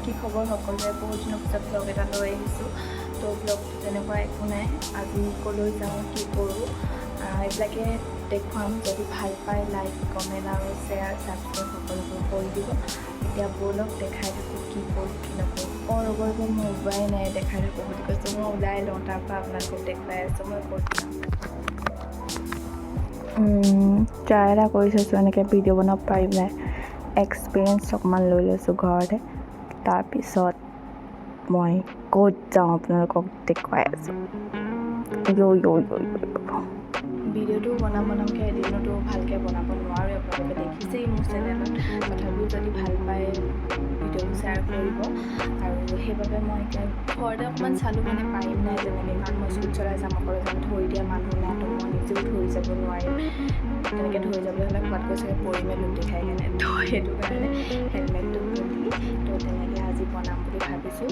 কি খবৰ সকলোৰে? বহুত দিনৰ পিছত ব্লগ এটা লৈ আহিছোঁ। তো ব্লগটো তেনেকুৱা একো নাই, আজি ক'লৈ যাওঁ, কি কৰোঁ, এইবিলাকে দেখুৱাম। যদি ভাল পায়, লাইক, কমেণ্ট আৰু শ্বেয়াৰ, ছাবস্ক্ৰাইব সকলোবোৰ কৰি দিব। এতিয়া ব'লক, দেখাই থাকোঁ কি কৰোঁ, কি নকৰোঁ। অঁ, ৰ'ব ৰ'ব, মই ওলোৱাই নাই, দেখাই থাকোঁ বুলি কৈছোঁ। মই ওলাই লওঁ, তাৰপৰা আপোনালোকক দেখুৱাই আছোঁ মই ক'ত যাওঁ। ট্ৰাই এটা কৰি চাইছোঁ, এনেকৈ ভিডিঅ' বনাব পাৰিম নাই, এক্সপিৰিয়েঞ্চ অকণমান লৈ লৈছোঁ ঘৰতে। তাৰপিছত মই ক'ত যাওঁ আপোনালোকক দেখুৱাই আছোঁ। য়' য়' য়' য়'। ভিডিঅ'টো বনাম বনামকৈ এদিনতো ভালকৈ বনাব নোৱাৰোঁ, আপোনালোকে দেখিছেই মোৰ চেনেলত। তথাপিও যদি ভাল পায়, ভিডিঅ'টো শ্বেয়াৰ কৰিব। আৰু সেইবাবে মই এতিয়া ঘৰতে অকণমান চালোঁ, মানে পাৰিম নাই তেনেকৈ, কাৰণ মই স্কুটি চলাই যাম, অকলে যাম, ধৰি দিয়া মানুহ নাই। তো মই নিজেও ধৰি যাব নোৱাৰিম। তেনেকৈ ধৰি যাবলৈ হ'লে ক'ৰবাত গৈ চাগে পৰিমে লুটি খাই কেনে। তো সেইটো কাৰণে হেলমেটটো পিন্ধি তো তেনেকৈ আজি বনাম বুলি ভাবিছোঁ।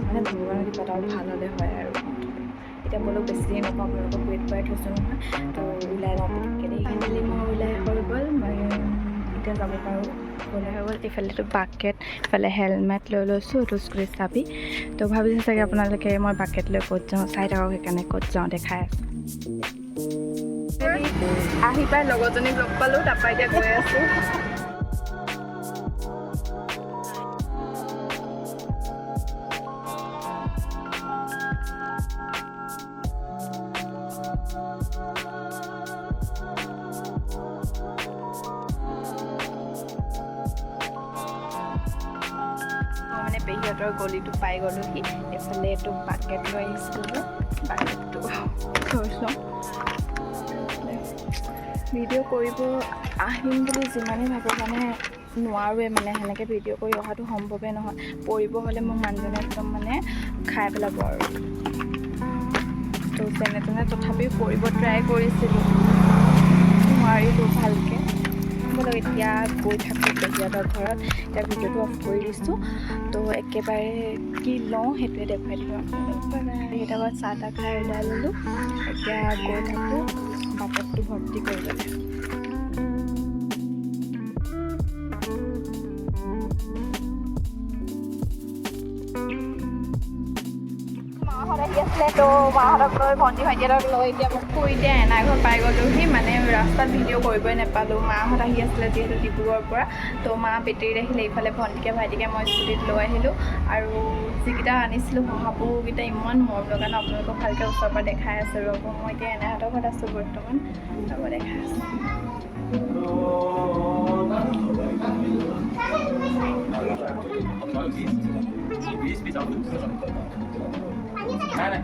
মানে ভগৱানৰ কৃপাত আৰু ভাল হ'লে হয় আৰু। এতিয়া ব'লক, বেছি দেৰি নকওঁ, আপোনালোকক ৱেইট কৰাই থৈছোঁ নহয়। তো ওলাই লওঁ পিটিককৈ দেই। ফাইনেলি মই ওলাই হৈ গ'ল, মই এতিয়া যাব পাৰোঁ। ওলাই হৈ গ'ল। এইফালেতো বাকেট, ইফালে হেলমেট লৈ লৈছোঁ, এইটো স্কুটিৰ চাবি। তো ভাবিছে চাগে আপোনালোকে মই বাকেট লৈ ক'ত যাওঁ। চাই থাকক, সেইকাৰণে ক'ত যাওঁ দেখাই আছোঁ। আহি পাই লগৰজনীক লগ পালোঁ, তাৰপৰা এতিয়া গৈ আছোঁ। মই মানে পেহীহঁতৰ গলিটো পাই গ'লোহি। এইফালে এইটো বাকেট লৈ আহিছিলোঁ যে, বাকেটটো থৈ লওঁ। ভিডিঅ' কৰিব আহিম বুলি যিমানেই ভাবোঁ, মানে নোৱাৰোৱে, মানে সেনেকৈ ভিডিঅ' কৰি অহাটো সম্ভৱেই নহয়। পৰিব হ'লে মোক মানুহজনে একদম মানে খাই পেলাব আৰু। তো যেনে তেনে তথাপিও কৰিব ট্ৰাই কৰিছিলোঁ, নোৱাৰিলোঁ ভালকৈ। ব'লক, এতিয়া গৈ থাকোঁ পেহীহঁতৰ ঘৰত। এতিয়া ভিডিঅ'টো অফ কৰি দিছোঁ। তো একেবাৰে কি লওঁ সেইটোৱে দেখুৱাই দিলোঁ আপোনালোকক। পেহীহঁতৰ ঘৰত চাহ তাহ খাই ওলাই ল'লোঁ। এতিয়া গৈ থাকোঁ বাকেটটো ভৰ্তি কৰিবলৈ। মাহঁত আহি আছিলে, তো মাহঁতক লৈ, ভণ্টি ভাইটিহঁতক লৈ এতিয়া মোক শুই এতিয়া এনাই ঘৰ পাই গ'লোহি। মানে ৰাস্তাত ভিডিঅ' কৰিবই নাপালোঁ। মাহঁত আহি আছিলে যিহেতু ডিব্ৰুগড়ৰ পৰা, তো মা বেটেৰীত আহিলে। ইফালে ভণ্টিকে ভাইটিকে মই স্কুটিত লৈ আহিলোঁ। আৰু যিকেইটা আনিছিলোঁ, শহাপহুকেইটা ইমান মৰম লগা ন, আপোনালোকক ভালকৈ ওচৰৰ পৰা দেখাই আছোঁ। ৰ'ব, মই এতিয়া এনাইহঁতৰ ঘৰত আছোঁ বৰ্তমান। ৰ'ব, দেখাই আছোঁ। নাই।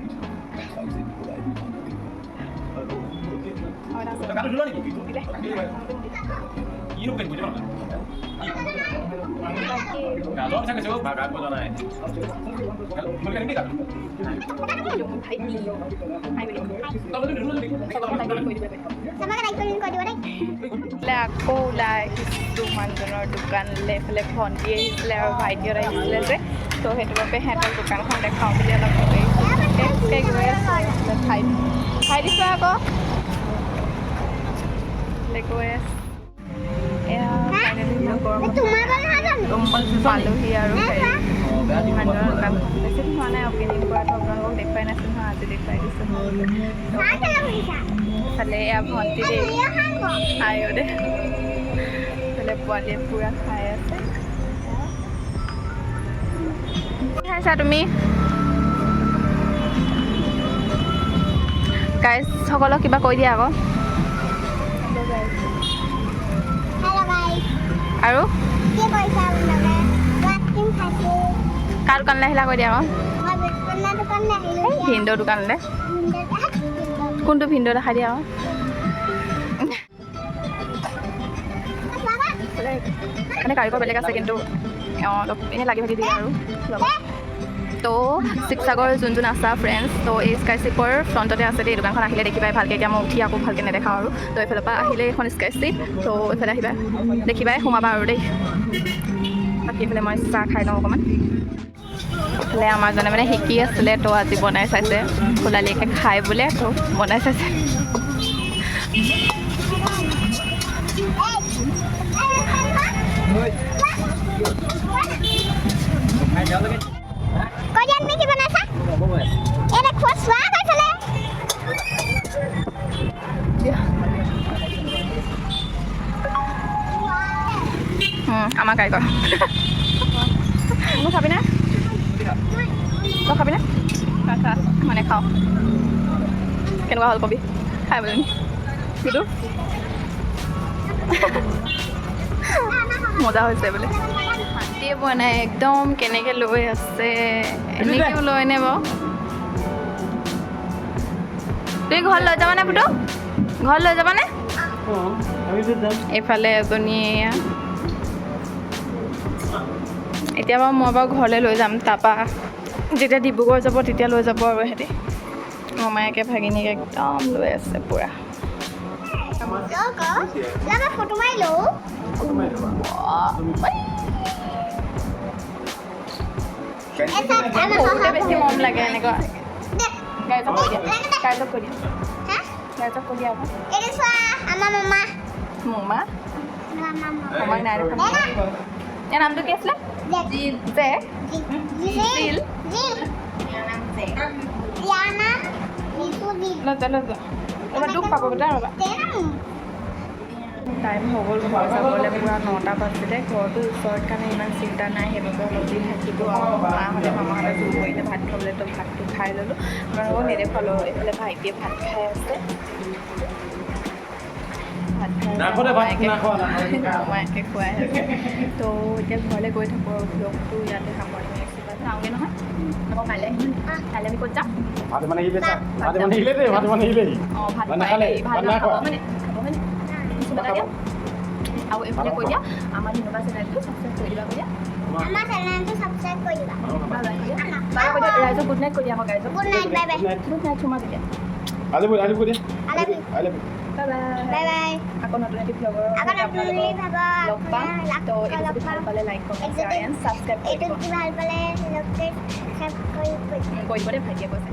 দিলে। বাকী ভাইটি হাই বুলি এইফালে আকৌ ওলাই আহিছোঁ মানুহজনৰ দোকানলৈ। এইফালে ভণ্টি আহিছিলে আৰু ভাইটিহঁত আহিছিলে যে, তো সেইটো বাবে সিহঁতৰ দোকানখন দেখাওঁ বুলি অলপ লৈ আহিছোঁ। খোজকাঢ়ি গৈ আছোঁ। এইফালে খাই খাই দিছোঁ, আকৌ এইফালে গৈ আছোঁ। এয়া ফাইনেলি মই গৰমত পালোহি আৰু হেৰি মানুহজনৰ দোকানখন। বেছি দিন হোৱা নাই অপেনিং কৰাটো, আপোনালোকক দেখুৱাই নাছিলোঁ নহয়, আজি দেখুৱাই দিছোঁ। ইফালে এয়া ভণ্টি দেই, আইঅ দে। ইফালে পোৱালীয়ে পূৰা খাই আছে। কি খাইছা তুমি? গাইজসকলক কিবা কৈ দিয়া আকৌ। আৰু কাৰ দোকানলৈ আহিলা কৈ দিয়া আকৌ। ভিনদেউৰ দোকানলৈ। কোনটো ভিনদেউ দেখাই দিয়া আকৌ। মানে কাৰিকৰ বেলেগ আছে, কিন্তু অঁ, অলপ এনেই লাগি ভাগি দিয়ে আৰু লগত। তো শিৱসাগৰ যোন যোন আছা ফ্ৰেণ্ডছ, তো এই স্কাই চিপৰ ফ্ৰণ্টতে আছে দেই দোকানখন। আহিলে দেখিবাই ভালকৈ। এতিয়া মই উঠি আকৌ ভালকৈ নেদেখাওঁ আৰু। তো এইফালৰ পৰা আহিলে এইখন স্কাই চিপ, তো এইফালে আহিবা, দেখিবাই, সোমাবা আৰু দেই। বাকী এইফালে মই চাহ খাই লওঁ অকণমান। এইফালে আমাৰজনে মানে শিকি আছিলে, তো আজি বনাই চাইছে। খোলালিয়াকৈ খাই বোলে, তো বনাই চাইছে। কৈ দিয়া, তুমি কি বনাইছা? এই দেখোৱা, চোৱা এইফালে। দিয়া। আমাৰ কাৰিকৰ। মোক খাবিনে? তই খাবিনে? খা খা, মানে খাওঁ। কেনেকুৱা হ'ল কবি খাই বোলে। গুডু, মজা হৈছে বোলে। শান্তিয়ে পোৱা নাই একদম। কেনেকৈ লৈ আছে, এনেকৈও লয়নে বাৰু? তুমি ঘৰত লৈ যাবানে পুতু? ঘৰত লৈ যাবানে? এইফালে এজনীয়ে এয়া। এতিয়া বাৰু মই বাৰু ঘৰলৈ লৈ যাম। তাৰপৰা যেতিয়া ডিব্ৰুগড় যাব, তেতিয়া লৈ যাব। আৰু সিহঁতি মমায়েকে ভাগিনীয়েকে একদম লৈ আছে পূৰা। ফটো মাৰি লওঁ। বহুতে বেছি মৰম লাগে এনেকুৱা। গাইজক কৈ দিয়া, গাইজক কৈ দিয়া, গাইজক কৈ দিয়া আকৌ। এইটো চোৱা, আমাৰ মামা। মোমা। আমাৰ মামা। মামাক নাই দেখা। ইয়াৰ নামটো কি আছিলে? জিল। জে। জিল। জিল। ইয়াৰ নাম নিতু জিল। লৈ যোৱা, লৈ যোৱা। ৰ'বা, দুখ পাব বেটা, ৰ'বা। টাইম হৈ গ'ল ঘৰ যাবলৈ। পূৰা 9টা বাজিলে। ঘৰটো ওচৰত কাৰণে ইমান চিন্তা নাই, সেইবাবে অলপ দেৰি থাকিলোঁ। আৰু মাহঁতে, মামাহঁতে জোৰ কৰিলে ভাত খাবলৈ, তো ভাতটো খাই ল'লোঁ। আপোনালোকক নেদেখুৱালোঁ। এইফালে ভাইটিয়ে ভাত খাই আছে। ভাত খাই নাখোৱা দে, ভাত মামায়েকে নাখোৱা, নাখোৱা। মামায়েকে খুৱাই আছে। তো এতিয়া ঘৰলৈ গৈ থাকোঁ আৰু ব্লগটো ইয়াতে সামৰণি মাৰিছোঁ। যাওঁগৈ নহয় আকৌ। কাইলৈ আহিম। কাইলৈ আমি ক'ত যাম? ভাত মানে হিলে, ভাত মানে হিলে দেই, ভাত মানে হিলে। অঁ, ভাত ভাত খুৱাই নাখালে, ভাত ভাত নাখাব। নাখোৱা। মানে খাব, মানে চুমা এটা দিয়া। আৰু এইফালে কৈ দিয়া, আমাৰ ধুনুবা চেনেলটো ছাবস্ক্ৰাইব কৰি দিবা কৈ দিয়া। আমাৰ চেনেলটো ছাবস্ক্ৰাইব কৰি দিবা। বাই বাই কৈ দিয়া, বাই কৈ দিয়া। ৰাইজক গুড নাইট কৈ দিয়া আকৌ, গাইজক। Good night, bye bye. Good night, চুমা দিয়া। I love you, I love you. I love you. I love you. Bye bye. Bye bye. আকৌ নতুন এটি ব্লগৰ আকৌ নতুন ভাব লগ পাম। তো এইটো যদি ভাল পালে like, comment, share and subscribe কৰি এইটো দিব। যদি ভাল পালে লগ ছাবস্ক্ৰাইব কৰি কৰি দিব দেই, ভাইটিয়ে কৈছে।